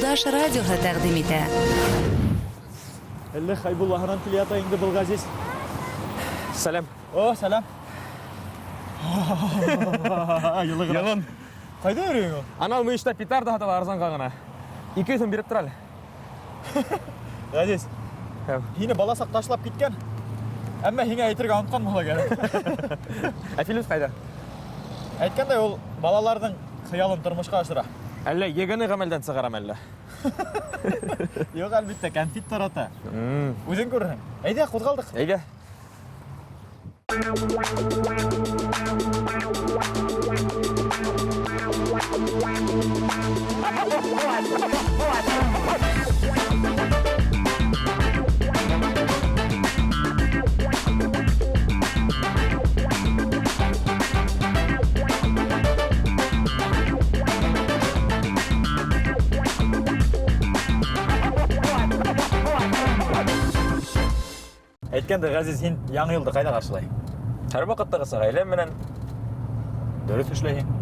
Юлдаш радиоһы тәҡдим итә. Әллә Хәйбуллаһынан килә ята инде был Ғәзиз. Сәләм. О, сәләм. Йылы ғына. Йылын. Ҡайҙа йөрөйһөң ул? Анау мөйөштә петарда һаталар арзанға ғына. 200 һум биреп тор әле. Ғәзиз, Һәм. һине баласаҡ ташлап киткән. Әммә һиңә әйтергә онотҡан булһа кәрәк. Ә Филүс ҡайҙа? Әйткәндәй, ул балаларҙың хыялын тормошҡа ашыра. Әллә ЕГЭ-не ғәмәлдән сығарам әллә? Юҡ, әлбиттә, кәнфит тарата. Үҙең күрерһең. Әйҙә, ҡуҙғалдыҡ. Әйҙә. Әйткәндәй, Ғәзиз, һин Яңы йылды ҡайҙа ҡаршылайһың? Һәр ваҡыттағыса ғаиләм менән. Дөрөҫ эшләйһең.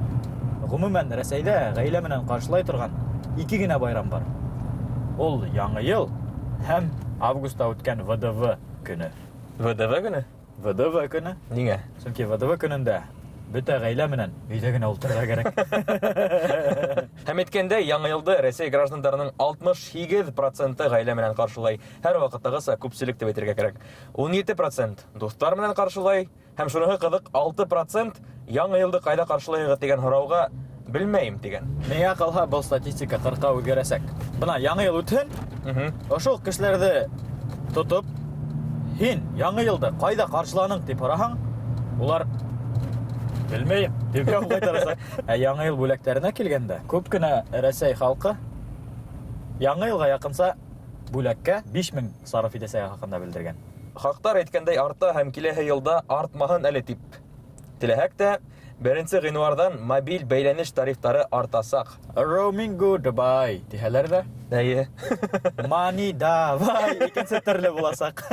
Ғөмүмән, Рәсәйҙә ғаилә менән ҡаршылай торған ике генә байрам бар. Ул Яңы йыл һәм августта үткән ВДВ көнө. ВДВ көнө? ВДВ көнө. Ниңә? Сөнки ВДВ көнөндә бөтә ғаилә менән өйҙә генә ултырырға кәрәк. Һәм әйткәндәй, Яңы йылды Рәсәй граждандарының 68% ғаилә менән ҡаршылай. Һәр ваҡыттағыса күпселек тип әйтергә кәрәк. 17% дуҫтар менән ҡаршылай. Һәм шуныһы ҡыҙыҡ, 6% Яңы йылды ҡайҙа ҡаршылайһығыҙ тигән һорауға белмәйем тигән. Миңә ҡалһа, был статистика ҡырҡа үҙгәрәсәк. Бына Яңы йыл үтһен, ошо уҡ кешеләрҙе тотоп, һин Яңы йылды ҡайҙа ҡаршыланың тип һораһаң, улар белмәйем тип яуап ҡайтарасаҡ. Ә Яңы йыл бүләктәренә килгәндә, күп кенә Рәсәй халҡы Яңы йылға яҡынса бүләккә 5000 сарыф итәсәге хаҡында белдергән. Хаҡтар әйткәндәй арта һәм киләһе йылда артмаһын әле тип теләһәк тә, 1 ғинуарҙан мобиль бәйләнеш тарифтары артасаҡ. Роумингу Дубай тиһәләр ҙә. Әйе. Мани давай икенсе төрлө буласаҡ.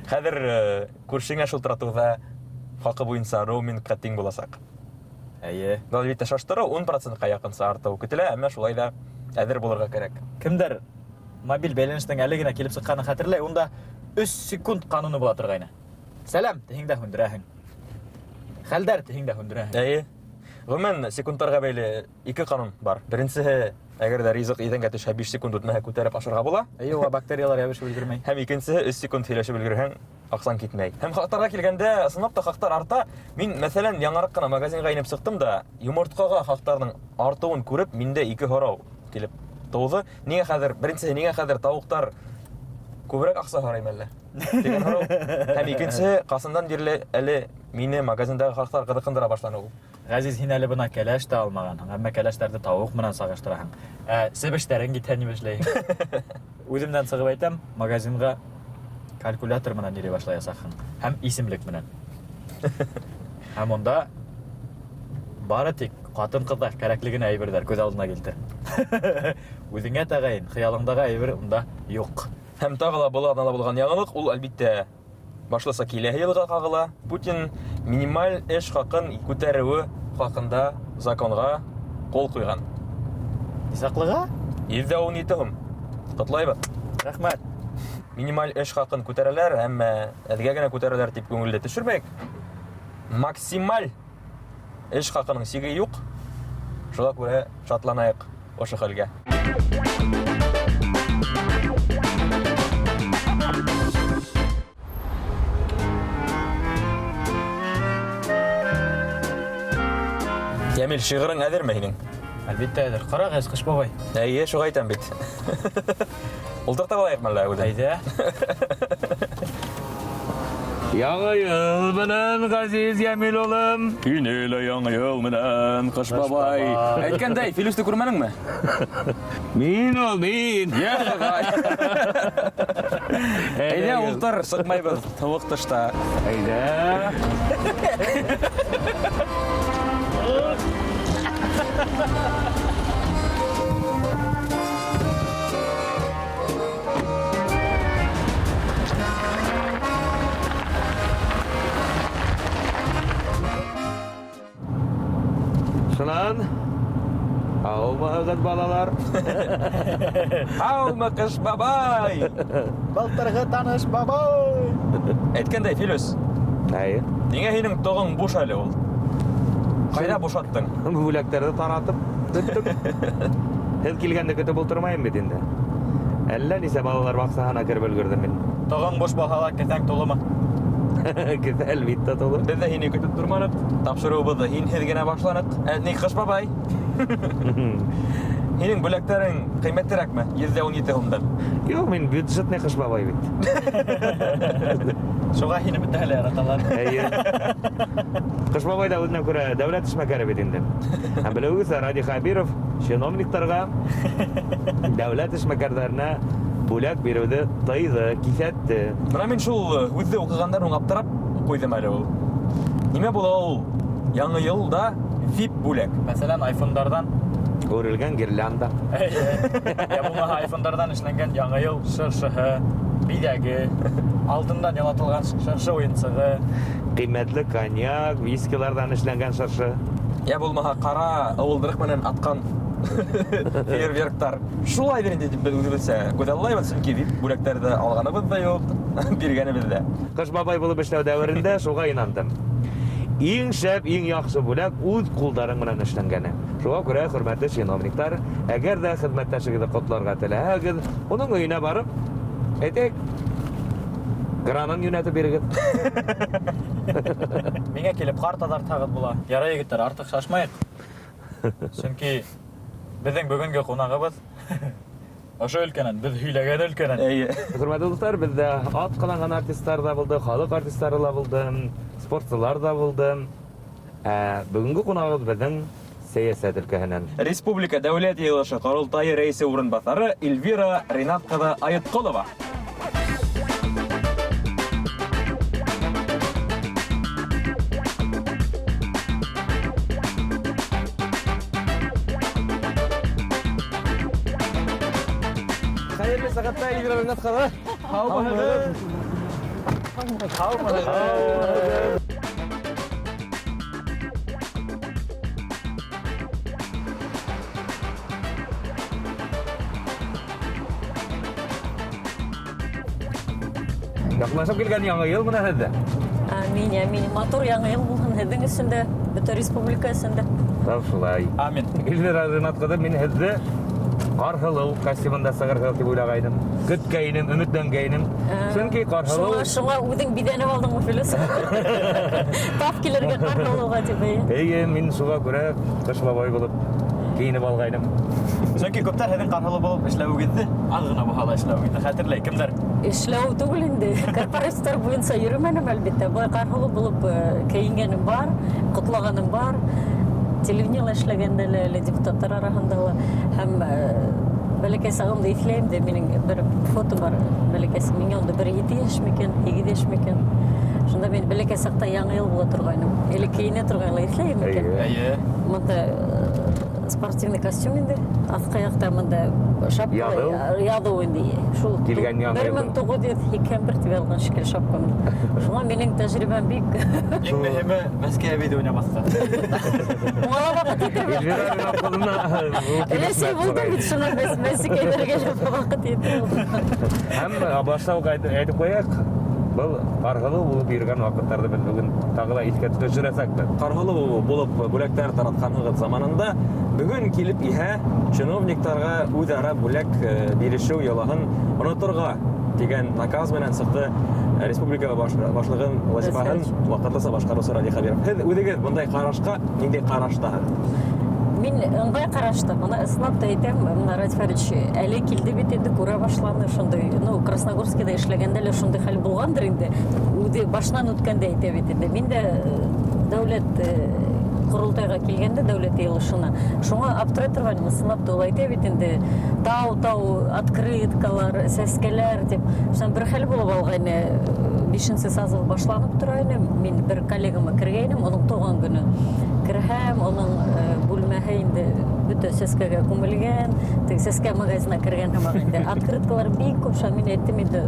Хәҙер күршеңә шылтыратыуҙа хаҡы буйынса роумингҡа тиң буласаҡ. Әйе. Был әлбиттә шаштырыу ун процентҡа яҡынса артыу көтөлә, әммә шулай ҙа әҙер булырға кәрәк. Кемдәр мобиль бәйләнештең әле генә килеп сыҡҡанын хәтерләй, унда 3 секунд ҡануны була торғайны. Сәләм тиһең дә һүндерәһең. Хәлдәр тиһең дә һүндерәһең. Әйе. Ғөмүмән, секундтарға бәйле ике ҡанун бар. Беренсеһе, әгәр ҙә ризыҡ иҙәнгә төшһә, 5 секунд үтмәһә, күтәреп ашарға була. Әйе, уға бактериялар ябышып өлгөрмәй. Һәм икенсеһе, 3 секунд һөйләшеп өлгөрһәң, аҡсаң китмәй. Һәм хаҡтарға килгәндә, ысынлап та хаҡтар арта. Мин, мәҫәлән, яңыраҡ ҡына магазинға инеп сыҡтым да, йомортҡаға хаҡтарҙың артыуын күреп, миндә ике һорау килеп тыуҙы. Ниңә хәҙер, беренсеһе, ниңә хәҙер тауыҡтар күберәк аҡса һорай мәллә? Тигән һорау. Һәм икенсеһе, ҡасандан бирле әле мине магазиндағы хаҡтар ҡыҙыҡһындыра башланы ул. Ғәзиз, һин әле бына кәләш тә алмағанһың, әммә кәләштәрҙе тауыҡ менән сағыштыраһың. Ә себештәрең китһә нимә эшләйһең? Үҙемдән сығып әйтәм, магазинға калькулятор менән йөрөй башлаясаҡһың һәм исемлек менән. Һәм унда бары тик ҡатын-ҡыҙға кәрәкле генә әйберҙәр күҙ алдына килтер. Үҙеңә тәғәйен, хыялыңдағы әйбер унда юҡ. Һәм тағы ла был аҙнала булған яңылыҡ, ул әлбиттә башлыса киләһе йылға ҡағыла. Путин минималь эш хаҡын күтәреүе хаҡында законға ҡул ҡуйған. Нисаҡлыға? 117 һум. Ҡотлайбыҙ. Рәхмәт. Минималь эш хаҡын күтәрәләр, әммә әҙгә генә күтәрәләр тип күңелде төшөрмәйек. Максималь эш хаҡының сиге юҡ. Шуға күрә шатланайыҡ ошо хәлгә. Йәмил, шиғырың әҙерме һинең? Әлбиттә әҙер. Ҡарағыҙ, Ҡыш бабай. Эйе, шуға әйтәм бит. Ултыртып алайыҡ мәллә үҙен? Әйҙә. Яңы йыл менән, Ғәзиз Йәмил улым. Һине лә яңы йыл менән, Ҡыш бабай. Бабай. Әйткәндәй, Филүсте күрмәнеңме? Мин ул, мин. Йә, Хоҙай. Әйҙә, ултыр, сыҡмайбыҙ, һыуыҡ тышта. Әйҙә. Шунан Һаумыһығыҙ, балалар? Һаумы, Ҡыш бабай! Былтырғы таныш бабай! Әйткәндәй, Филүс, Әйе. ниңә һинең тоғоң буш әле ул? Ҡайҙа бушаттың? Бүләктәрҙе таратып бөттөк. Һеҙ килгәнде көтөп ултырмайым бит инде. Әллә нисә балалар баҡсаһына кереп өлгөрҙөм мин. Тоғоң буш булһа ла, кеҫәң тулымы? Кеҫә әлбиттә тулы. Беҙ ҙә һине көтөп торманыҡ. Тапшырыуыбыҙҙы һинһеҙ генә башланыҡ. Ә, ни, Ҡыш бабай? Һинең бүләктәрең ҡиммәтерәкме? 117 һумдан. Юҡ, мин бюджетный Ҡыш бабай бит. Шуға һине бөтәһе лә яраталар. Әйе. Ҡыш бабай ҙа үҙенә күрә дәүләт эшмәкәре бит инде. Һәм белеүегеҙсә, Радий Хәбиров чиновниктарға, дәүләт эшмәкәрҙәренә бүләк биреүҙе тыйҙы, киҫәтте. Бына мин шул һүҙҙе уҡығандан һуң аптырап ҡуйҙым әле ул. Нимә була ул Яңы йылда VIP бүләк? Мәҫәлән, айфондарҙан Үрелгән гирлянда. Әйе. Йә булмаһа айфондарҙан эшләнгән Яңы йыл шыршыһы, биҙәге, алтындан ялатылған шыршы уйынсығы, Ҡиммәтле коньяк, вискиларҙан эшләнгән шыршы. Йә булмаһа ҡара ыуылдырыҡ менән атҡан фейерверктар. Шулайҙыр инде тип беҙ үҙебеҙсә күҙаллайбыҙ, сөнки VIP бүләктәрҙе алғаныбыҙ ҙа юҡ, биргәнебеҙ ҙә. Ҡыш бабай булып эшләү дәүерендә шуға инандым. Иң шәп, иң яҡшы бүләк үҙ ҡулдарың менән эшләнгәне. Шуға күрә, хөрмәтле чиновниктар, әгәр ҙә хеҙмәттәшегеҙҙе ҡотларға теләһәгеҙ, уның өйөнә барып, әйтәйек, кранын йүнәтеп бирегеҙ. Миңә килеп ҡар таҙартһағыҙ була. Ярай, егеттәр, артыҡ шашмайыҡ. Сөнки беҙҙең бөгөнгө ҡунағыбыҙ ошо өлкәнән, беҙ һөйләгән өлкәнән. Эйе. Хөрмәтле дуҫтар, беҙҙә ат ҡаланған артисттар ҙа булды, халыҡ артисттары ла булды, спортсылар ҙа булды. Бөгөнгө ҡунағыбыҙ беҙҙең сәйәсәт өлкәһенән. Республика Дәүләт Йыйылышы Ҡоролтайы рәйесе урынбаҫары Эльвира Ринат ҡыҙы Айытҡолова. Хәйерле сәғәттә, Эльвира Ринат ҡыҙы. Һаумыһығыҙ? Һаумыһығыҙ? Яҡынлашып килгән яңы йыл менән һеҙҙе. Амин, амин. Матур яңы йыл булһын һеҙҙең өсөн дә, бөтә республика өсөн дә. Тап шулай. Амин. Эльвира Ринат ҡыҙы, мин һеҙҙе Ҡарһылыу костюмында сығырһығыҙ тип уйлағайным. Көткәйнем, өмөтләнгәйнем. Сөнки Ҡарһылыу Шуңа үҙең биҙәнеп алдыңмы, Филүс? Тап килергә Ҡарһылыуға тип, эйе. Эйе, мин шуға күрә Ҡыш бабай булып кейенеп алғайным. Сөнки күптәр һеҙҙең Ҡарһылыу булып эшләүегеҙҙе, аҙ ғына булһа ла эшләүегеҙҙе хәтерләй. Кемдәр? Эшләү түгел инде. Корпоративтар буйынса йөрөмәнем, әлбиттә. Былай Ҡарһылыу булып кейенгәнем бар, ҡотлағаным бар. Телевидениела эшләгәндә лә, әле депутаттар араһында ла. Һәм бәләкәй сағымды иҫләйем дә, минең бер фото бар бәләкәс. Миңә унда бер ете йәш микән, һигеҙ йәш микән. Шунда мин бәләкәй саҡта яңы йыл була торғайным. Элек кейенә торғайны, иҫләйем микән? Эйе. Бында спортивный костюм инде, аҫҡы яҡта бында шапка, Яҙыу. яҙыу инде. Шул Килгән яңы бер йылдың. мең туғыҙ йөҙ һикһән бер тип яҙған шикелле шапкамды. Шуңа минең тәжрибәм бик. Иң мөһиме Мәскәй әбейҙе уйнамаҫҡа. Уңа ла ваҡыт етер бит. Эльвира Ринат ҡыҙына ул Өләсәй килешмәҫ булды мөғәйен. бит, шуңа Мәскәйҙәргә ваҡыт етер. Һәм башта уҡ әйтеп ҡуяйыҡ, был Ҡарһылыу булып йөрөгән ваҡыттарҙы беҙ бөгөн тағы ла иҫкә төшөрәсәкбеҙ. Ҡарһылыу булып бүләктәр таратҡанһығыҙ заманында бөгөн килеп иһә чиновниктарға үҙ-ара бүләк бирешеү йолаһын оноторға тигән наказ менән сыҡты республика башлығын вазифаһын ваҡытлыса башҡарыусы Радий Хәбиров. Һеҙ үҙегеҙ бындай ҡарашҡа ниндәй ҡараштаһығыҙ? Мин ыңғай ҡарашта, бына ысынлап та әйтәм, бына Радий Фәритович әле килде бит инде, күрә башланы шундай, Красногорскиҙа эшләгәндә лә шундай хәл булғандыр инде. Үҙе башынан үткәндә әйтә бит инде. Мин дә дәүләт ҡоролтайға килгәндә, дәүләт йыйылышына, шуңа аптырай торғайным, ысынлап та ул әйтә бит инде, тау-тау открыткалар, сәскәләр тип. Шунан бер хәл булып алғайны, бишенсе созыв башланып тора ине, мин бер коллегама кергәйнем, уның тыуған көнө. Керһәм, уның бүлмәһе инде бөтә бөтә сәскәгә күмелгән, теге сәскә магазинына кергән һымаҡ инде. Открыткалар бик күп, шунан мин әйттем инде,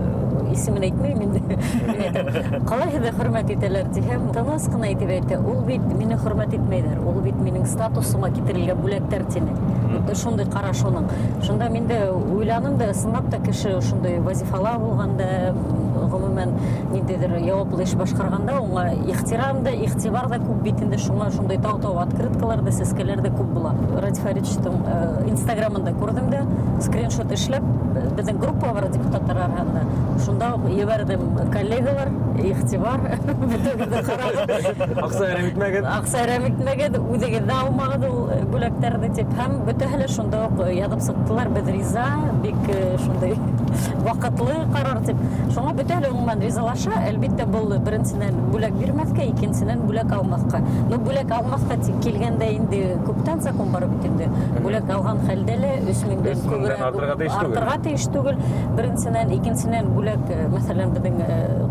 исемен әйтмәйем инде. Мин әйтәм, ҡалай һеҙҙе хөрмәт итәләр тиһәм, тыныс ҡына итеп әйтте, ул бит мине хөрмәт итмәйҙәр, ул бит минең статусыма китерелгән бүләктәр тине. Шундай ҡараш уның. Шунда мин дә уйланым да, ысынлап та кеше шундай вазифала булғанда, ғөмүмән, ниндәйҙер яуаплы эш башҡарғанда, уңа ихтирам да, иғтибар ҙа күп бит инде, шуңа шундай тау-тау открыткалар ҙа, сәскәләр ҙә күп була. Радий Фаритовичтың Инстаграмында күрҙем дә, скриншот эшләп, беҙҙең группа бар депутаттар араһында, шунда уҡ ебәрҙем: коллегалар, иғтибар, бөтәгеҙ ҙә ҡарағыҙ. Аҡса әрәм итмәгеҙ. Аҡса әрәм итмәгеҙ, үҙегеҙ ҙә алмағыҙ ул бүләктәрҙе тип. Һәм бөтәһе лә шунда уҡ яҙып сыҡтылар, беҙ риза, бик шундай ваҡытлы ҡарар тип. Шуңа бөтәһе лә ғөмүмән ризалаша. Әлбиттә, был беренсенән бүләк бирмәҫкә, икенсенән бүләк алмаҫҡа. Ну, бүләк алмаҫҡа тип килгәндә инде күптән закон бар бит инде. Бүләк алған хәлдә лә 3000-дән 3000-дән күберәк артырға тейеш түгел. артырға тейеш түгел. Беренсенән, икенсенән бүләк, мәҫәлән, беҙҙең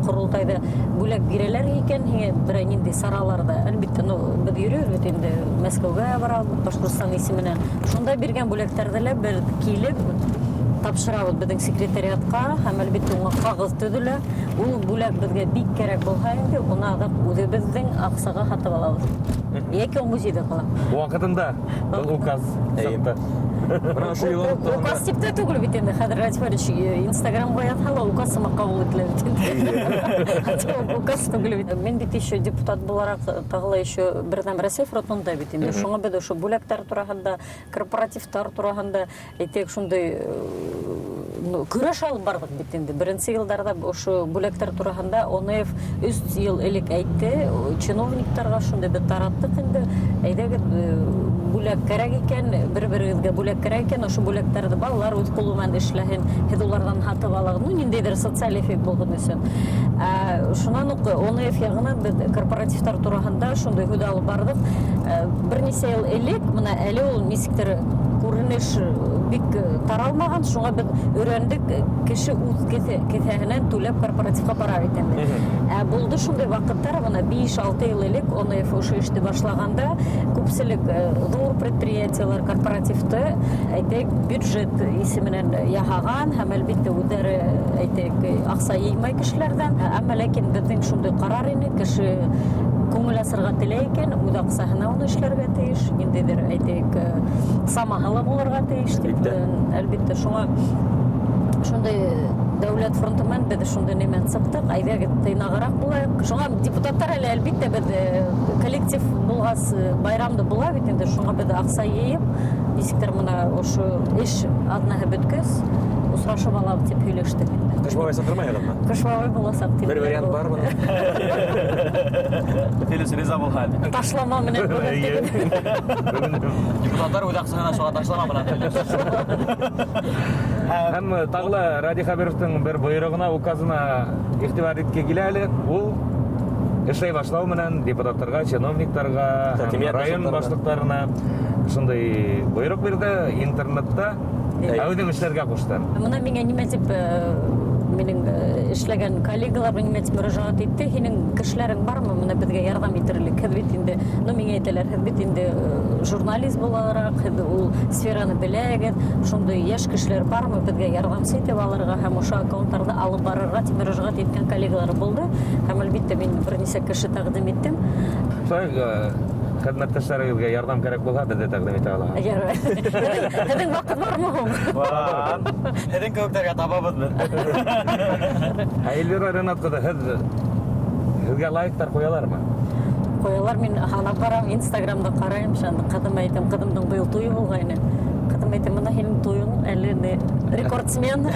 ҡоролтайҙа бүләк бирәләр икән, һиңә берәй ниндәй сараларҙа, әлбиттә, ну, беҙ йөрөйбөҙ бит инде, Мәскәүгә барабыҙ Башҡортостан исеменән. Шунда биргән бүләктәрҙе лә бер килеп тапшырабыҙ беҙҙең секретариатҡа, һәм әлбиттә уңа ҡағыҙ төҙөлә. Ул бүләк беҙгә бик кәрәк булһа инде, уны аҙаҡ үҙебеҙҙең аҡсаға һатып алабыҙ. Йәки ул музейҙа ҡала. Ваҡытында был указ сыҡты. Бына ошо йылан тураһында Указ тип тә түгел бит инде. Хәҙер Радий Фаритович Инстаграмға яҙһа ла, указ һымаҡ ҡабул ителә бит инде. Указ түгел бит. Мин бит еще депутат булараҡ тағы ла еще Берҙәм Рәсәй фронтында бит инде. Шуңа беҙ ошо бүләктәр тураһында, корпоративтар тураһында әйтәйек, шундай, ну, көрәш алып барҙыҡ бит инде. Беренсе йылдарҙа ошо бүләктәр тураһында ОНФ 3 йыл элек әйтте, чиновниктарға шундай беҙ тараттыҡ инде. Әйҙәгеҙ, бүләк кәрәк икән, бер-берегеҙгә бүләк кәрәк икән, ошо бүләктәрҙе балалар үҙ ҡулы менән эшләһен, һеҙ уларҙан һатып алығыҙ. Ну, ниндәйҙер социаль эффект булһын өсөн. Шунан уҡ ОНФ яғынан беҙ корпоративтар тураһында шундай һүҙ алып барҙыҡ. Бер нисә йыл элек, бына әле ул нисектер күренеш бик таралмаған, шуңа беҙ өйрәндек, кеше үҙ кеҫәһенән түләп корпоративҡа бара бит инде. Ә булды шундай ваҡыттар, бына биш-алты йыл элек ОНФ ошо эште башлағанда, күпселек ҙур предприятиелар корпоративты, әйтәйек, бюджет исеменән яһаған һәм әлбиттә үҙҙәре, әйтәйек, аҡса йыймай кешеләрҙән. Әммә ләкин беҙҙең шундай ҡарар ине: кеше күңел асырға теләй икән, үҙ аҡсаһына уны эшләргә тейеш, ниндәйҙер, әйтәйек, самаһы ла булырға тейеш тип. Әлбиттә. Әлбиттә, шуңа шундай дәүләт фронты менән беҙ шундай нимән сыҡтыҡ, әйҙәгеҙ тыйнағыраҡ булайыҡ. Шуңа депутаттар әле, әлбиттә, беҙ коллектив булғас, байрамды була бит инде, шуңа беҙ аҡса йыйып, нисектер бына ошо эш аҙнаһы бөткәс осрашып алабыҙ тип һөйләштек инде. Ҡыш бабай саҡырмайһығыҙмы? Ҡыш бабай буласаҡ тип. Бер вариант бар бының. Филипп риза булһа, әлбиттә. Ташлама менән бөгөн тигән. Депутаттар үҙ аҡсаһына шуға ташлама менән. Һәм тағы ла Радий Хәбировтың бер бойороғона, указына иғтибар иткә килә әле. Ул эшләй башлау менән депутаттарға, чиновниктарға, һәм Хакимиәт район башлыҡтарына. башлыҡтарына шундай бойороҡ бирҙе, интернетта әүҙем эшләргә ҡушты. Бына миңә нимә тип, минең эшләгән коллегалар нимә тип мөрәжәғәт итте: һинең кешеләрең бармы бына беҙгә ярҙам итерлек? Һеҙ бит инде, ну, миңә әйтәләр, һеҙ бит инде журналист булараҡ, һеҙ ул сфераны беләгеҙ, шундай йәш кешеләр бармы беҙгә ярҙамсы итеп алырға һәм ошо аккаунттарҙы алып барырға тип мөрәжәғәт иткән коллегалар булды. Һәм әлбиттә мин бер нисә кеше тәҡдим иттем. Шулай, хеҙмәттәштәрегеҙгә ярҙам кәрәк булһа, беҙ ҙә тәҡдим итә алабыҙ. Ярай. Һеҙҙең ваҡыт бармы һуң? Бар. Һеҙҙең кеүектәргә табабыҙ беҙ. Ә Эльвира Ринат ҡыҙы, һеҙгә лайктар ҡуялармы? Ҡуялар, мин һанап барам, Инстаграмда ҡарайым, шунда ҡыҙым әйтәм, ҡыҙымдың быйыл туйы булғайны. Ҡыҙым әйтәм, бына һинең туйың әле не рекордсмен.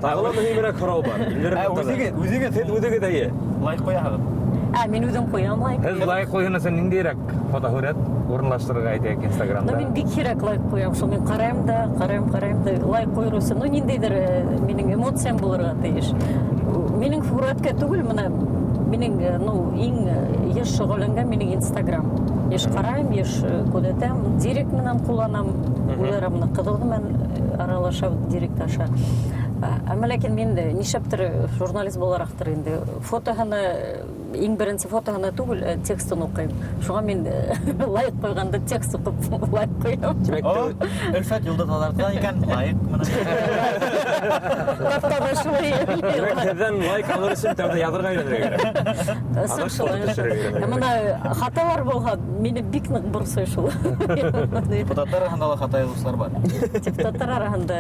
Тағы ла мөһимерәк һорау бар. Эльвира Ә, Ринат ҡыҙы. үҙегеҙ, Һеҙ үҙегеҙ, әйе, лайк ҡуяһығыҙ? Ә, мин үҙем ҡуям лайк. Һеҙ лайк ҡуйһын өсөн ниндәйерәк фотоһүрәт урынлаштырырға әйтәйек Инстаграмда? Ну, мин бик һирәк лайк ҡуям, шул мин ҡарайым да, ҡарайым, ҡарайым да, лайк ҡуйыр өсөн, ну, ниндәйҙер минең эмоциям булырға тейеш. Минең һүрәткә түгел, бына минең ну, иң йыш шөғөлләнгән минең Инстаграм. Йыш ҡарайым, йыш күҙәтәм, директ менән ҡулланам, үҙара бына ҡыҙыл менән аралашам директ аша. Әммә ләкин мин нишләптер журналист булараҡтыр инде фотоһына Иң беренсе фотоһына түгел, текстын уҡыйм. Шуға мин лайк ҡуйғанда текст уҡып лайк ҡуям. Тимәк, Өлфәт юлды таҙарта икән, лайк менән. Таптана шулай. Тимәк, һеҙҙән лайк алыр өсөн тәүҙә яҙырға өйрәнергә кәрәк. Ысын шулай. Ә бына хаталар булһа, мине бик ныҡ борсой шул. Депутаттар араһында ла хата яҙыусылар бар. Депутаттар араһында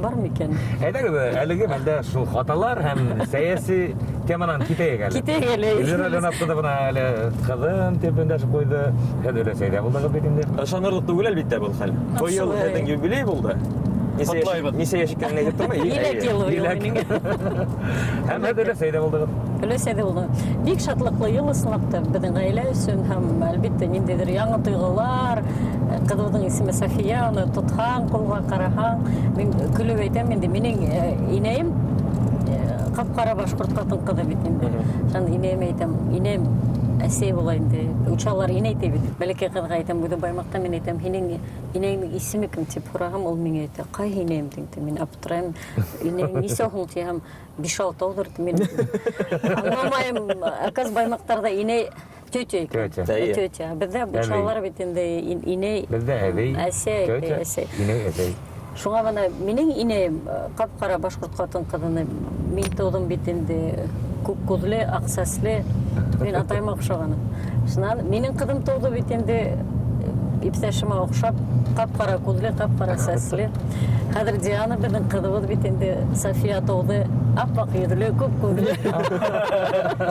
бар микән? Әйҙәгеҙ, әлеге мәлдә шул хаталар һәм сәйәси теманан китәйек әле. Китәйек әле. Эльвира Леонардовна бына әле ҡыҙым тип өндәшеп ҡуйҙы. Һеҙ өләсәйҙә булдығыҙ бит инде. Ышанырлыҡ түгел, әлбиттә, был хәл. Быйыл Шулай. һеҙҙең юбилей булды. Ҡотлайбыҙ. Нисә йәш икәнен әйтеп тормай. Еләк йылы быйыл Еләк. минең. Һәм һеҙ өләсәйҙә булдығыҙ. Өләсәйҙә булдым. Бик шатлыҡлы йыл ысынлап та беҙҙең ғаилә өсөн һәм әлбиттә ниндәйҙер яңы тойғолар. Ҡыҙыбыҙҙың исеме София, уны тотһаң, ҡулға ҡараһаң, мин көлөп әйтәм инде, минең инәйем ҡап-ҡара башҡорт ҡатын ҡыҙы бит инде. Шунан инәйемә әйтәм, инәйем әсәй була инде. Учалар инәй ти бит. Бәләкәй ҡыҙға әйтәм, үҙе Баймаҡта мин әйтәм, һинең инәйеңдең исеме кем тип һораһам, ул миңә әйтә, ҡайһы инәйем тиң, мин аптырайым. Инәйең нисә һуң тиһәм, биш-алтауҙыр ти, мин аңламайым. Әкәс Баймаҡтарҙа инәй тетя икән. Тетя. Әйе. Тетя. Беҙҙә Әбей. учалар бит инде инәй. Беҙҙә әбей. Әсәй, Тетя. әсәй. Инәй, әсәй. Шуңа бына минең инәйем ҡап-ҡара башҡорт ҡатын ҡыҙыны мин тыуҙым бит инде, күк күҙле, аҡ сәсле, мин атайыма оҡшағаным. Шунан минең ҡыҙым тыуҙы бит инде, иптәшемә оҡшап, ҡап-ҡара күҙле, ҡап-ҡара сәсле. Хәҙер Диана беҙҙең ҡыҙыбыҙ бит инде, София тыуҙы, аппаҡ йөҙлө, күк күҙле.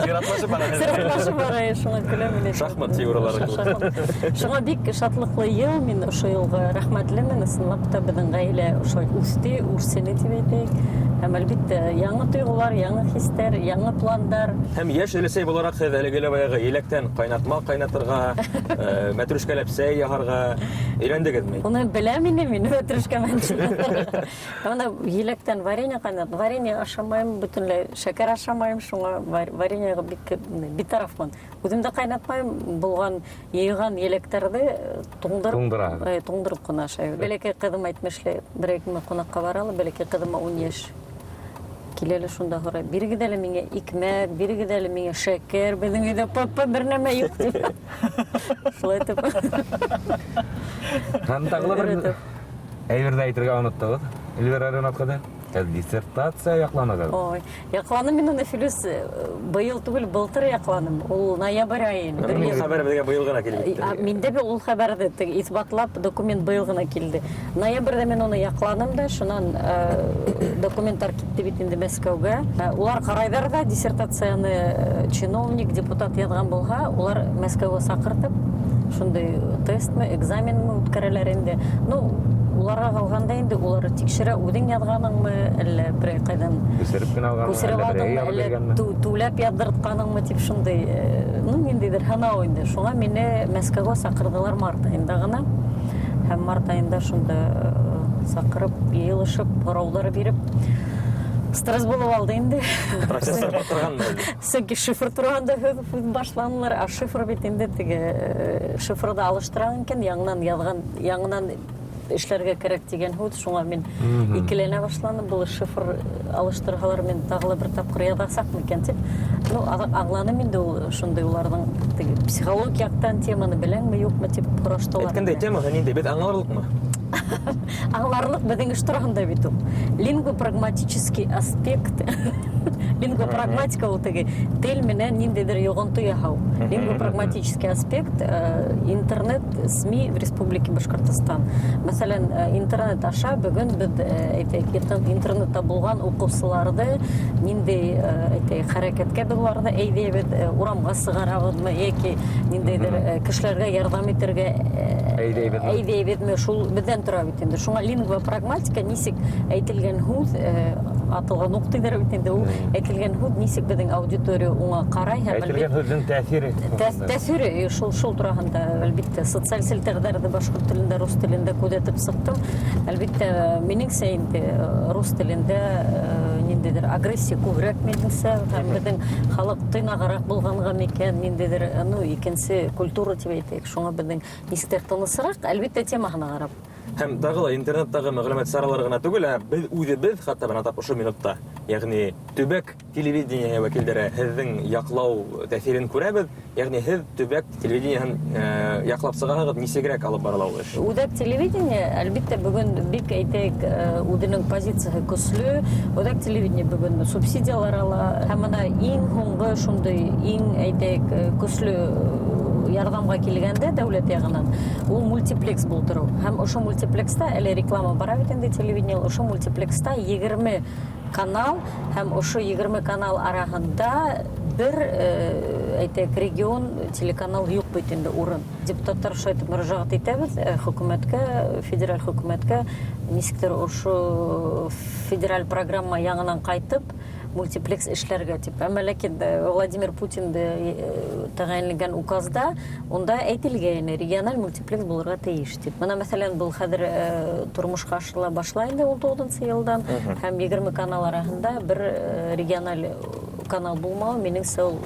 Сиратлашып бара. Сиратлашып бара, шуңа көләм мин. Шахмат фигуралары кеүек. Шахмат. Шуңа бик шатлыҡлы йыл, мин ошо йылға рәхмәтлемен, ысынлап та беҙҙең ғаилә ошолай үҫте, үрсене тип әйтәйек. Һәм әлбиттә яңы тойғолар, яңы хистәр, яңы пландар. Һәм йәш өләсәй булараҡ һеҙ әлеге лә баяғы еләктән ҡайнатма ҡайнатырға, мәтрүшкәләп сәй яһарға өйрәндегеҙме? Уны беләм инде мин, мәтрүшкә менән. Бына еләктән варенье ҡайнат, варенье ашамайым, бөтөнләй шәкәр ашамайым, шуңа вареньеға бик битарафмын. Үҙем дә ҡайнатмайым, булған йыйған еләктәрҙе Туңдыраһығыҙ. туңдырып ҡына ашайым. Бәләкәй ҡыҙым әйтмешләй, берәй көнө ҡунаҡҡа бара ла, бәләкәй ҡыҙыма 10 йәш. Килә лә шунда һорай, бирегеҙ әле миңә икмәк, бирегеҙ әле миңә шәкәр, беҙҙең өйҙә папа бер нәмә юҡ тип. Шулай итеп. Һәм тағы ла бер Өйрәтеп. әйберҙе әйтергә оноттоғоҙ. Эльвира Ринат ҡыҙы, һеҙ диссертация яҡланығыҙ. Ой, яҡланым мин уны, Филүс, быйыл түгел, былтыр яҡланым. Ул ноябрь айы инде. Бер ул хәбәр беҙгә быйыл ғына килеп етте. Миндә бит ул хәбәрҙе теге иҫбатлап документ быйыл ғына килде. Ноябрҙә мин уны яҡланым да, шунан документтар китте бит инде Мәскәүгә. Улар ҡарайҙар ҙа диссертацияны чиновник, депутат яҙған булһа, улар Мәскәүгә саҡыртып, шундай тестмы, экзаменмы үткәрәләр инде. Уларға ҡалғанда инде улар тикшерә, үҙең яҙғаныңмы, әллә берәй ҡайҙан Күсереп кенә алғаныңмы, күсереп әллә берәй алдыңмы, яҙып әллә биргәнме? түләп яҙҙыртҡаныңмы тип шундай ниндәйҙер һынау инде. Шуңа мине Мәскәүгә саҡырҙылар март айында ғына. Һәм март айында шунда саҡырып, йыйылышып, һорауҙар биреп, стресс булып алды инде. Процессор батырғанмы? Сөнки шифр тураһында һүҙ башланылар, ә шифр бит инде теге шифрҙы алыштырған икән, яңынан яҙған, яңынан эшләргә кәрәк тигән һүҙ, шуңа мин икеләнә башланым, был шифр алыштырһалар мин тағы ла бер тапҡыр яҙасаҡмы икән тип. Аңланым инде ул шундай уларҙың теге психологик яҡтан теманы беләңме, юҡмы тип һораштылар. Әйткәндәй, темаһы ниндәй, беҙ аңларлыҡмы? Аңларлыҡ беҙҙең эш тураһында бит ул. Лингвопрагматический аспект. Лингвопрагматика ул теге тел менән ниндәйҙер йоғонто яһау. Лингвопрагматический аспект интернет СМИ в Республике Башкортостан. Мәҫәлән, интернет аша бөгөн беҙ әйтәйек, интернетта булған уҡыусыларҙы ниндәй әйтәйек, хәрәкәткә беҙ уларҙы әйҙәйбеҙ, урамға сығарабыҙмы йәки ниндәйҙер кешеләргә ярҙам итергә Әйҙәйбеҙме? әйҙәйбеҙме, шул беҙҙән тора бит инде. Шуңа лингвопрагматика нисек әйтелгән һүҙ атылған уҡ тиҙәр бит инде ул. Әйтелгән һүҙ нисек беҙҙең аудитория уңа ҡарай һәм Әйтелгән һүҙҙең тәьҫире. Тәьҫире, шул тураһында әлбиттә социаль селтәрҙәрҙе башҡорт телендә, рус телендә күҙәтеп сыҡтым. Әлбиттә, минеңсә инде рус телендә ниндәйҙер агрессия күберәк минеңсә, һәм беҙҙең халыҡ тыйнағыраҡ булғанға микән, ниндәйҙер икенсе культура тип әйтәйек, шуңа беҙҙең нисектер тынысыраҡ, әлбиттә, темаһына ҡарап. Һәм тағы ла интернеттағы мәғлүмәт саралары ғына түгел, ә беҙ үҙебеҙ хатта бына тап ошо минутта Ягъни төбәк телевидение вәкилдәре һеҙҙең яҡлау тәьҫирен күрәбеҙ. Ягъни һеҙ төбәк телевидениеһын яҡлап сығаһығыҙ, нисегерәк алып барыла ул эш? Үҙәк телевидение, әлбиттә, бөгөн бик әйтәйек, үҙенең позицияһы көслө. Үҙәк телевидение бөгөн субсидиялар ала. Һәм бына иң һуңғы шундай иң әйтәйек, көслө ярҙамға килгәндә дәүләт яғынан ул мультиплекс булдырыу. Һәм ошо мультиплекста әле реклама бара бит инде телевидение, ошо мультиплекста 20 канал һәм ошо 20 канал араһында бер әйтәйек, регион телеканал юҡ бит инде урын. Депутаттар шулай итеп мөрәжәғәт итәбеҙ хөкүмәткә, федераль хөкүмәткә, нисектер ошо федераль программа яңынан ҡайтып мультиплекс эшләргә тип. Әммә ләкин Владимир Путин тәғәйенләгән указда унда әйтелгәйне, региональ мультиплекс булырға тейеш тип. Бына, мәҫәлән, был хәҙер тормошҡа ашырыла башлай инде 19 йылдан, һәм 20 канал араһында бер региональ канал булмауы, минеңсә, ул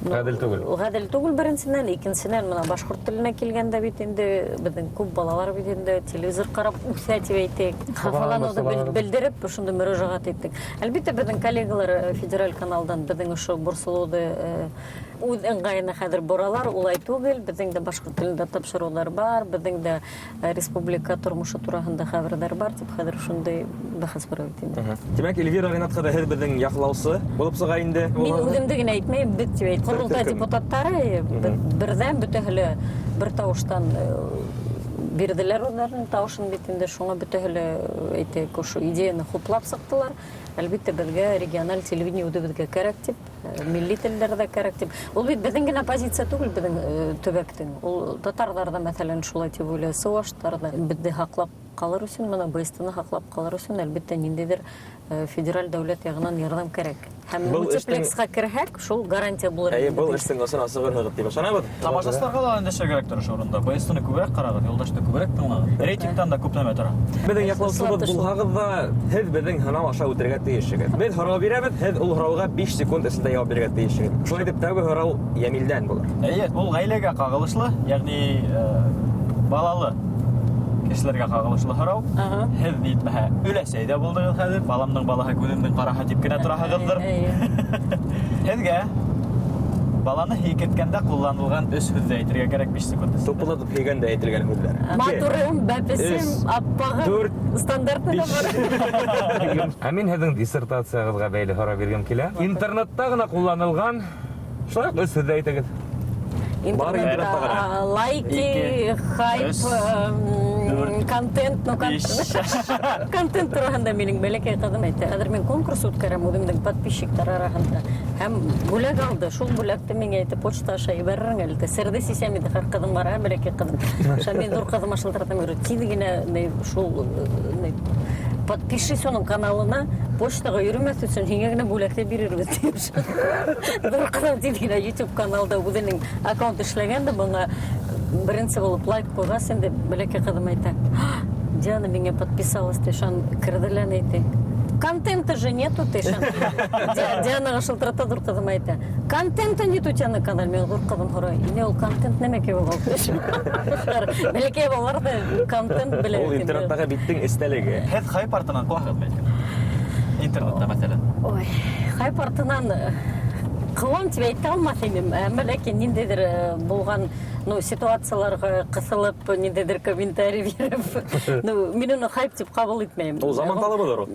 Ғәҙел түгел. Ғәҙел түгел беренсенән, икенсенән, бына башҡорт теленә килгәндә бит инде беҙҙең күп балалар бит инде телевизор ҡарап үҫә тип әйтәйек. Хафаланыуҙы белдереп, ошонда мөрәжәғәт иттек. Әлбиттә, беҙҙең коллегалар федераль каналдан беҙҙең ошо борсолоуҙы үҙ ыңғайына хәҙер боралар, улай түгел. Беҙҙең дә башҡорт телендә тапшырыуҙар бар, беҙҙең дә республика тормошо тураһында хәбәрҙәр бар тип хәҙер шундай бәхәс бара бит инде. Тимәк, Эльвира Ринат ҡыҙы, һеҙ беҙҙең яҡлаусы булып сыға инде. Мин үҙемде генә әйтмәйем, беҙ тип әйт. Ҡоролтай Төркөм. депутаттары берҙәм бөтәһе лә бер тауыштан бирҙеләр үҙҙәренең тауышын бит инде, шуңа бөтәһе лә, әйтәйек, ошо идеяны хуплап сыҡтылар. Әлбиттә, беҙгә региональ телевидение үҙебеҙгә кәрәк тип, милли телдәр ҙә кәрәк тип. Ул бит беҙҙең генә позиция түгел, беҙҙең төбәктең. Ул татарҙар ҙа, мәҫәлән, шулай тип уйлай, сыуаштар ҙа. Беҙҙе һаҡлап ҡалыр өсөн, бына БСТ-ны һаҡлап ҡалыр өсөн, әлбиттә, ниндәйҙер федераль дәүләт яғынан ярҙам кәрәк. Һәм Был эштең мультиплексҡа керһәк, шул гарантия булыр. Әйе, был эштең осон асығырһығыҙ тип ышанабыҙ. Тамашасыларға ла өндәшергә кәрәктер ошо урында. БСТ-ны күберәк ҡарағыҙ, Юлдашты күберәк тыңлағыҙ. Рейтингтан да күп нәмә тора. Беҙҙең яҡлаусыбыҙ булһағыҙ ҙа, һеҙ беҙҙең һынау аша үтергә тейешһегеҙ. Беҙ һорау бирәбеҙ, һеҙ ул һорауға 5 секунд эсендә яуап бирергә тейешһегеҙ. Шулай итеп, тәүге һорау Йәмилдән булыр. Әйе, ул ғаиләгә ҡағылышлы, ягъни балалы кешеләргә ҡағылышлы һорау. Һеҙ етмәһә өләсәй ҙә булдығыҙ хәҙер. Баламдың балаһы, күҙемдең ҡараһы тип кенә тораһығыҙҙыр. Һеҙгә баланы һикерткәндә ҡулланылған өс һүҙҙе әйтергә кәрәк 5 секунд эсендә. Тупылдатып һөйгәндә әйтелгән һүҙҙәр. Матурым, бәпесем, Өс, аппағым, дүрт, стандартны да биш. бар. Ә мин һеҙҙең диссертацияғыҙға бәйле һорау биргем килә. Интернетта ғына ҡулланылған шулай уҡ өс һүҙҙе әйтегеҙ. Бар Интернетта, интернетта ғына. лайки, Ике, хайп, өс, дүрт, контент, ну, биш. контент тураһында минең бәләкәй ҡыҙым әйтте. Хәҙер мин конкурс үткәрәм үҙемдең подписчиктар араһында. Һәм бүләк алды. Шул бүләкте миңә әйтте, почта аша ебәрерһең әле. Серҙе сисәм инде, һәр ҡыҙым бар, бәләкәй ҡыҙым. Шунан мин ҙур ҡыҙыма шылтыратам, говорю, тиҙ генә, ни, шул, ни, подпишись уның каналына, почтаға йөрөмәҫ өсөн һиңә генә бүләкте бирербеҙ тип. Ҙур ҡыҙым тиҙ генә YouTube каналда үҙенең аккаунт эшләгән дә, быңа беренсе булып лайк ҡуйғас инде бәләкәй ҡыҙым әйтә, Диана миңә подписалась, ти, шан керҙе лә ни, ти. Контента же нету, ты шан. Дианаға шылтырата ҙур ҡыҙым әйтә, контента нет у тебя на канале. Мин ҙур ҡыҙым һорай, ине ул контент нәмә кебек ул? Бәләкәй балалар ҙа контент белә Ул бит инде. интернеттағы биттең эстәлеге. Һеҙ хайп артынан ҡыуаһығыҙмы икән? Интернетта, мәҫәлән. Ой, хайп артынан ҡыуам тип әйтә алмаҫ инем. Әммә ләкин ниндәйҙер булған, ну, ситуацияларға ҡыҫылып, ниндәйҙер комментарий биреп, ну, мин уны хайп тип ҡабул итмәйем. Ул заман талабыдыр ул.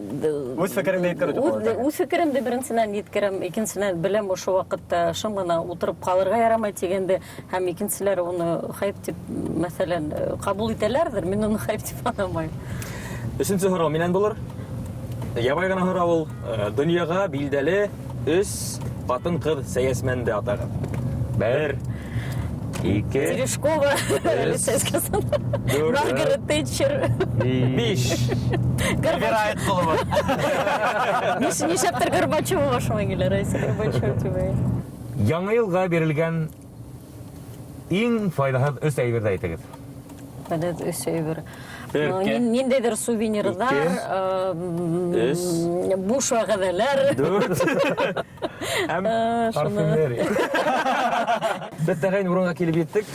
Үҙ фекереңде еткереү тип ҡабул итәһең. Үҙ фекеремде беренсенән еткерәм, икенсенән беләм ошо ваҡытта шым ғына ултырып ҡалырға ярамай тигәнде, һәм икенселәр уны хайп тип, мәҫәлән, ҡабул итәләрҙер, мин уны хайп тип һанамайым. Өсөнсө һорау минән булыр. Ябай ғына һорау ул. Донъяға билдәле өс ҡатын-ҡыҙ сәйәсмәнде атағыҙ. Бер, ике, Терешкова, өс, Алексей сказал. дүрт, Маргарет Тэтчер. Биш. Эльвира Айтҡолова. Нишләптер Горбачева башыма килә, Раиса Горбачева тип әйтә. Яңы йылға бирелгән иң файҙаһыҙ өс әйберҙе әйтегеҙ. Файҙаһыҙ өс әйбер. Бер, Ну, ике, ниндәйҙер сувенирҙар, ике, өс, буш вәғәҙәләр. дүрт. Һәм Шуны. Парфюмерия. Беҙ тәғәйен урынға килеп еттек,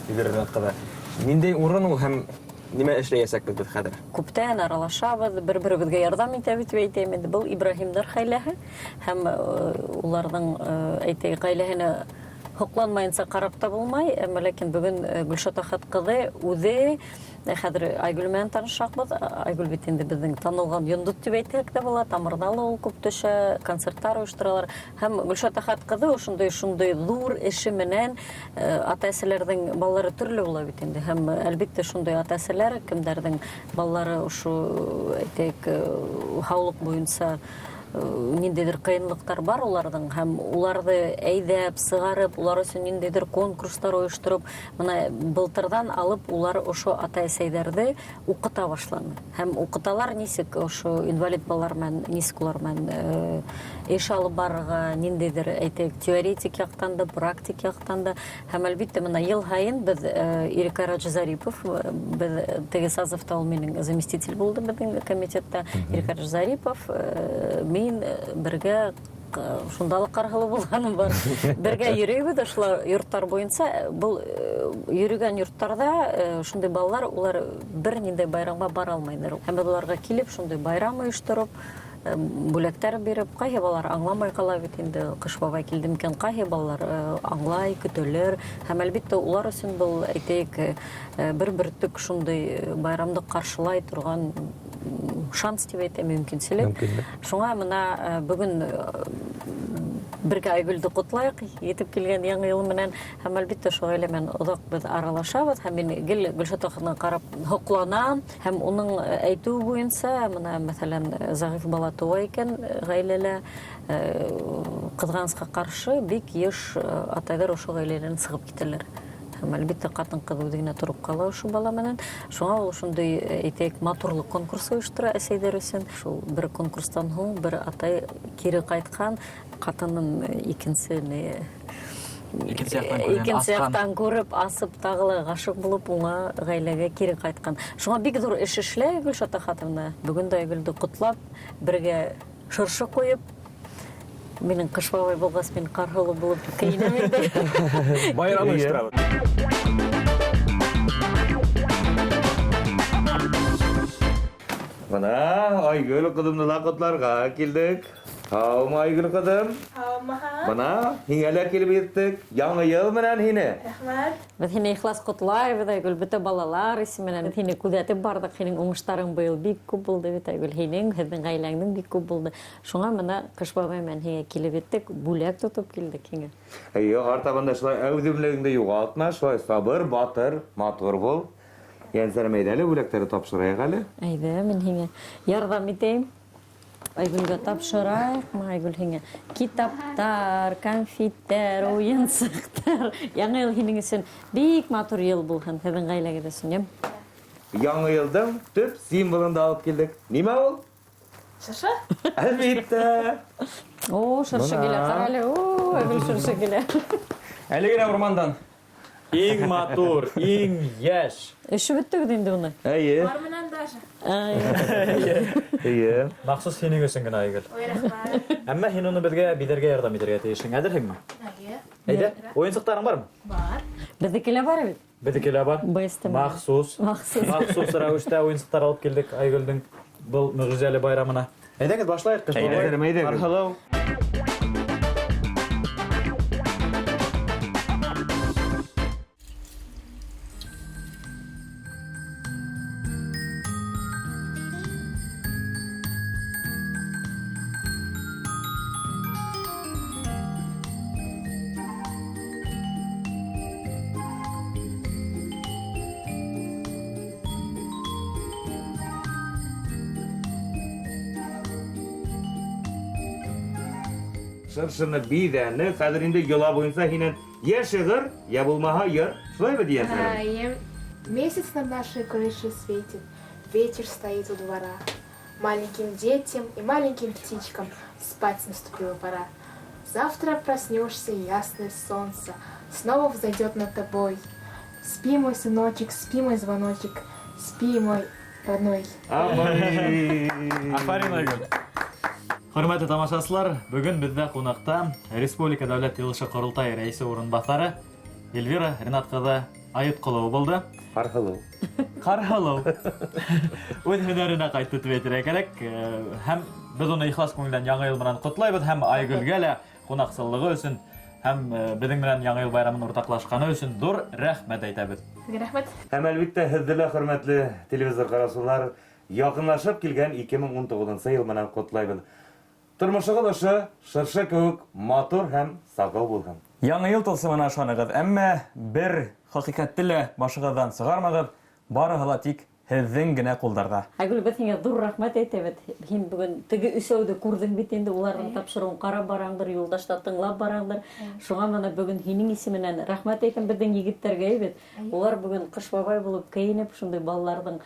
Эльвира Ринат ҡыҙы. Ниндәй урын ул һәм Нимә эшләйәсәкбеҙ беҙ хәҙер? Күптән аралашабыҙ, бер-беребеҙгә ярҙам итәбеҙ тип әйтәйем инде. Был Ибраһимдар ғаиләһе һәм уларҙың әйтәйек ғаиләһенә һоҡланмайынса ҡарап та булмай, әммә ләкин бөгөн Гөлшат Әхәт ҡыҙы үҙе хәҙер Айгөл менән танышаҡбыҙ. Айгөл бит инде беҙҙең танылған йондоҙ тип әйтһәк тә була, тамырҙа ла ул күп төшә, концерттар ойошторалар. Һәм Гөлшат Әхәт ҡыҙы ошондай шундай ҙур эше менән ата-әсәләрҙең балалары төрлө була бит инде. Һәм әлбиттә шундай ата-әсәләр, кемдәрҙең балалары ошо әйтәйек һаулыҡ буйынса ниндәйҙер ҡыйынлыҡтар бар уларҙың, һәм уларҙы әйҙәп сығарып, улар өсөн ниндәйҙер конкурстар ойоштороп, бына былтырҙан алып улар ошо ата-әсәйҙәрҙе уҡыта башланы. Һәм уҡыталар нисек ошо инвалид балалар менән, нисек улар менән эш алып барырға, ниндәйҙер әйтәйек теоретик яҡтан да, практик яҡтан да. Һәм әлбиттә бына йыл һайын беҙ Ирек Айратович Зарипов, беҙ теге созывта ул минең заместитель булды беҙҙең комитетта. Ирек Айратович Зарипов, мин бергә шунда ла ҡарһылы булғаным бар. Бергә йөрөйбөҙ ошолар йорттар буйынса. Был йөрөгән йорттарҙа шундай балалар, улар бер ниндәй байрамға бара алмайҙар. Һәм беҙ уларға килеп шундай байрам ойоштороп, бүләктәр биреп, ҡайһы балалар аңламай ҡала бит инде, Ҡыш бабай килде микән, ҡайһы балалар аңлай, көтәләр. Һәм әлбиттә улар өсөн был әйтәйек бер бөртөк шундай байрамды ҡаршылай торған шанс тип әйтәм, мөмкинселек. Шуңа бына бөгөн бергә Айгөлдө ҡотлайыҡ, етеп килгән яңы йыл менән. Һәм әлбиттә шул ғаилә менән оҙаҡ беҙ аралашабыҙ, һәм мин гел Гөлшат ҡатынына ҡарап һоҡланам. Һәм уның әйтеүе буйынса, бына мәҫәлән, зәғиф бала тыуа икән ғаиләлә, ҡыҙғанысҡа ҡаршы бик йыш атайҙар ошо ғаиләнән сығып китәләр. Һәм әлбиттә ҡатын-ҡыҙ үҙе генә тороп ҡала ошо бала менән. Шуңа ул ошондай әйтәйек матурлыҡ конкурсы ойоштора әсәйҙәр өсөн. Шул бер конкурстан һуң бер атай кире ҡайтҡан, ҡатынын икенсе яҡтан күреп, асып, тағы ла ғашиҡ булып, уңа ғаиләгә кире ҡайтҡан. Шуңа бик ҙур эш эшләй Гөлшат Әхәтовна. Бөгөн дә Айгөлдө ҡотлап, бергә шыршы ҡуйып, минең Ҡыш бабай булғас, мин ҡарһылы булып кейенәм инде. Байрам ойошторабыҙ. Бына Айгөл ҡыҙымды ла ҡотларға килдек. Һаумы, Айгөл ҡыҙым? Һаумыһың. Бына һиңә лә килеп еттек. Яңы йыл менән һине. Рәхмәт. Беҙ һине ихлас ҡотлайбыҙ, Айгөл, бөтә балалар исеменән. Беҙ һине күҙәтеп барҙыҡ, һинең уңыштарың быйыл бик күп булды бит, Айгөл. Һинең, һеҙҙең ғаиләңдең бик күп булды. Шуңа бына Ҡыш бабай менән һиңә килеп еттек, бүләк тотоп килдек һиңә. Эйе, артабан да шулай әүҙемлегеңде юғалтма, шулай сабыр, батыр, матур бул. Йәнсәрем, әйҙә әле бүләктәрҙе тапшырайыҡ әле. Әйҙә, мин һиңә ярҙам итәйем. Айгөлгә тапшырайыҡмы, Айгөл һиңә? Китаптар, конфеттар, уйынсыҡтар. Яңы йыл һинең өсөн бик матур йыл булһын, һеҙҙең ғаиләгеҙ өсөн, йәм? Яңы йылдың төп символын да алып килдек. Нимә ул? Шыршы? Әлбиттә. О, шыршы килә, ҡара әле. О, Айгөл шыршы килә. Әле генә урмандан. Иң матур, иң йәш. Өшөп бөттөгөҙ инде уны. Эйе. Бар менән даже. Эйе. Махсус һинең өсөн генә, Айгөл. Ой, рәхмәт. Әммә һин уны беҙгә биҙәргә ярҙам итергә тейешһең. Әҙерһеңме? Әйе. Әйҙә, уйынсыҡтарың бармы? Бар. Беҙҙеке лә бар бит. Беҙҙеке лә бар. Бестем. Махсус. Махсус. Махсус рәүештә уйынсыҡтар алып килдек Айгөлдөң был мөғжизәле байрамына. Әйҙәгеҙ, башлайыҡ. Ҡыш бабай. Әйҙәгеҙ, әйҙәгеҙ. Ҡарһылыу. Шыршыны биҙәне, хәҙер инде йола буйынса һинән йә шиғыр, йә булмаһа йыр. Шулаймы тигән? Әйе. Месяц над нашей крышей светит, вечер стоит у двора. Маленьким детям и маленьким птичкам спать наступила пора. Завтра проснешься, ясное солнце снова взойдет над тобой. Спи, мой сыночек, спи, мой звоночек, спи, мой родной. Афарин! Афарин, Айгөл! Хөрмәтле тамашасылар, бөгөн беҙҙә ҡунаҡта Республика Дәүләт Йыйылышы Ҡоролтай Рәйесе урынбаҫары Эльвира Ринат ҡыҙы Айытҡолова булды. Ҡарһылыу. Ҡарһылыу. Үҙ һөнәренә ҡайтты тип әйтергә кәрәк. Һәм беҙ уны ихлас күңелдән Яңы йыл менән ҡотлайбыҙ һәм Айгөлгә лә ҡунаҡсыллығы өсөн һәм беҙҙең менән Яңы йыл байрамын уртаҡлашҡаны өсөн ҙур рәхмәт әйтәбеҙ. Һеҙгә рәхмәт. Һәм әлбиттә һеҙҙе лә, хөрмәтле телевизор ҡараусылар, яҡынлашып килгән 2019 йыл менән ҡотлайбыҙ. Тормошоғоҙ ошо шыршы кеүек матур һәм сағыу булһын. Яңы йыл тылсымына ышанығыҙ, әммә бер хәҡиҡәтте лә башығыҙҙан сығармағыҙ, барыһы ла тик һеҙҙең генә ҡулдарҙа. Айгөл, беҙ һиңә ҙур рәхмәт әйтәбеҙ. Һин бөгөн теге өсәүҙе күрҙең бит инде, уларҙың тапшырыуын ҡарап бараңдыр, юлдашта тыңлап бараңдыр. Шуға мына бөгөн һинең исеменән рәхмәт әйтәм беҙҙең егеттәргә бит. Улар бөгөн Ҡыш бабай булып кейенеп, шундай балаларҙың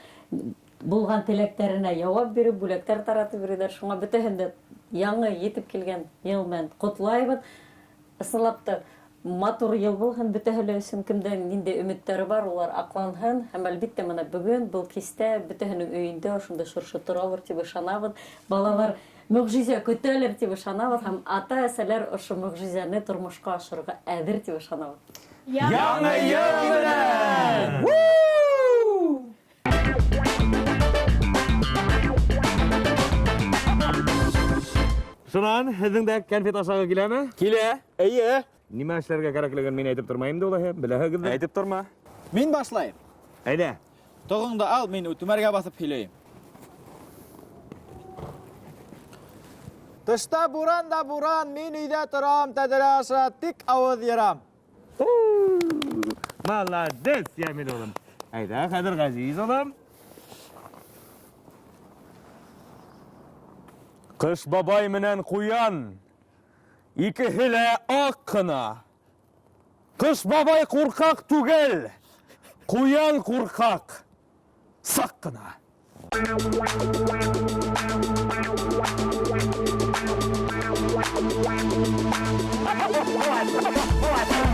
булған теләктәренә яуап биреп, бүләктәр таратып йөрөйҙәр. Шуңа бөтәһен дә яңы етеп килгән йыл менән ҡотлайбыҙ. Ысынлап та матур йыл булһын бөтәһе лә өсөн, кемдең ниндәй өмөттәре бар, улар аҡланһын. Һәм әлбиттә мына бөгөн был кистә бөтәһенең өйөндә ошондай шыршы торалыр тип ышанабыҙ. Балалар мөғжизә көтәлер тип ышанабыҙ һәм ата-әсәләр ошо мөғжизәне тормошҡа ашырырға әҙер тип ышанабыҙ. Яңы йыл менән! Шунан һеҙҙең дә конфет ашағы киләме? Килә. Эйе. Нимә эшләргә кәрәклеген мин әйтеп тормайым да улайһа, беләһегеҙ ҙә. Әйтеп торма. Мин башлайым. Әйҙә. Тоғыңды ал, мин түмәргә баҫып һөйләйем. Тышта буран да буран, мин өйҙә торам, тәҙрә аша тик ауыҙ ярам. Молодец, Ямил улым. Әйҙә, хәҙер Ғәзиз улым. Ҡыш бабай менән ҡуян икеһе лә аҡ ҡына. Ҡыш бабай ҡурҡаҡ түгел, ҡуян ҡурҡаҡ. Саҡ ҡына. What?